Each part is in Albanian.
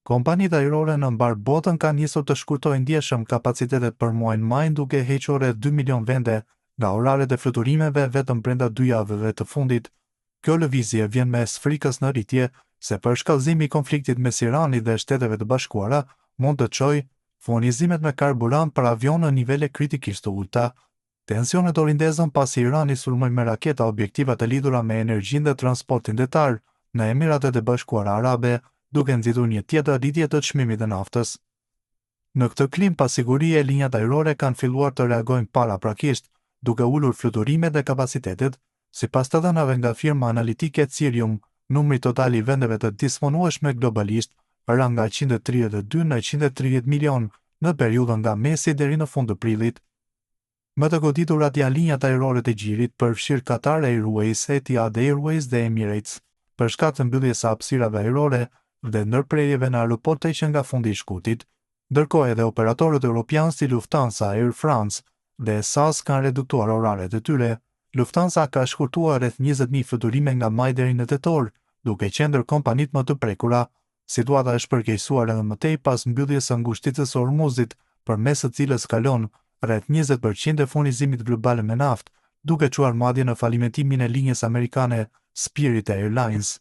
Kompanitë ajrore në mbarë botën kanë nisur të shkurtojnë ndjeshëm kapacitetet për muajin maj duke hequr rreth 2 milionë vende nga oraret e fluturimeve vetëm brenda dy javëve të fundit. Kjo lëvizje vjen mes frikës në rritje se përshkallëzimi i konfliktit mes Iranit dhe Shteteve të Bashkuara mund të çojë furnizimet me karburant për avionë në nivele kritikisht të ulëta. Tensionet u rindezën pasi Irani sulmoi me raketa objektiva të lidhura me energjinë dhe transportin detar në Emiratet e Bashkuara Arabe, duke nxitur një tjetër rritje të çmimit të naftës. Në këtë klimë pasigurie, linjat ajrore kanë filluar të reagojnë paraprakisht, duke ulur fluturimet dhe kapacitetet. Sipas të dhënave nga firma analitike Cirium, numri total i vendeve të disponueshme globalisht ra nga 132 në 130 milionë në periudhën nga mesi deri në fund të prillit. Më të goditurat janë linjat ajrore të Gjirit, përfshirë Qatar Airways, Etihad Airways dhe Emirates, për shkak të mbylljes së hapësirave ajrore dhe ndërprerjeve në aeroporte që nga fundi i shkurtit. Ndërkohë edhe operatorët europianë si Lufthansa, Air France dhe SAS kanë reduktuar oraret e tyre. Lufthansa ka shkurtuar rreth 20.000 fluturime nga maji deri në tetor, duke qenë ndër kompanitë më të prekura. Situata është përkeqësuar edhe më tej pas mbylljes së ngushticës së Hormuzit, përmes së cilës kalon rreth 20% e furnizimit global me naftë, duke çuar madje në falimentimin e linjës amerikane Spirit Airlines.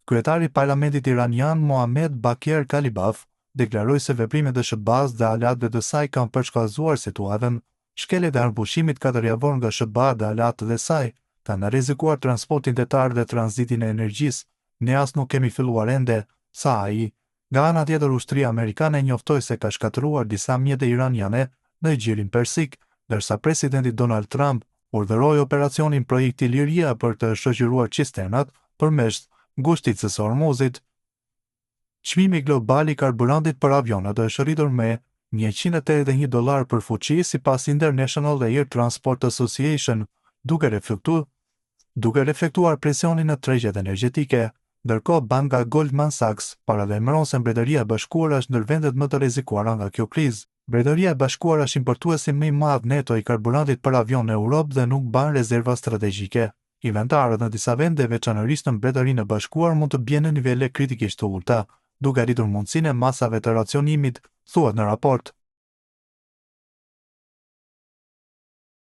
Kryetari i Parlamentit iranian Mohammad Bagher Ghalibaf deklaroi se veprimet e SHBA-së dhe aleatëve të saj kanë përshkallëzuar situatën. Shkeljet e armëpushimit katërjavor nga SHBA dhe aleatët e saj kanë rrezikuar transportin detar dhe tranzitin e energjisë. Ne as nuk kemi filluar ende, tha ai. Nga ana tjetër ushtria amerikane njoftoi se ka shkatërruar disa mjete iraniane në Gjirin Persik, ndërsa presidenti Donald Trump urdhëroi operacionin Projekti Liria për të shoqëruar cisternat përmes ngushticës së Hormuzit. Çmimi global i karburantit për avionët është rritur me 181 dollarë për fuçi sipas International Air Transport Association, duke reflektuar duke reflektuar presionin në tregjet energjetike. Ndërkohë, banka Goldman Sachs paralajmëron se Mbretëria e Bashkuar është ndër vendet më të rrezikuara nga kjo krizë. Mbretëria e Bashkuar është importuesi më i madh neto i karburantit për avion në Europë dhe nuk mban rezerva strategjike. Inventarët në disa vende, veçanërisht në Mbretërinë e Bashkuar, mund të bien në nivele kritikisht të ulëta, duke rritur mundësinë e masave të racionimit, thuhet në raport.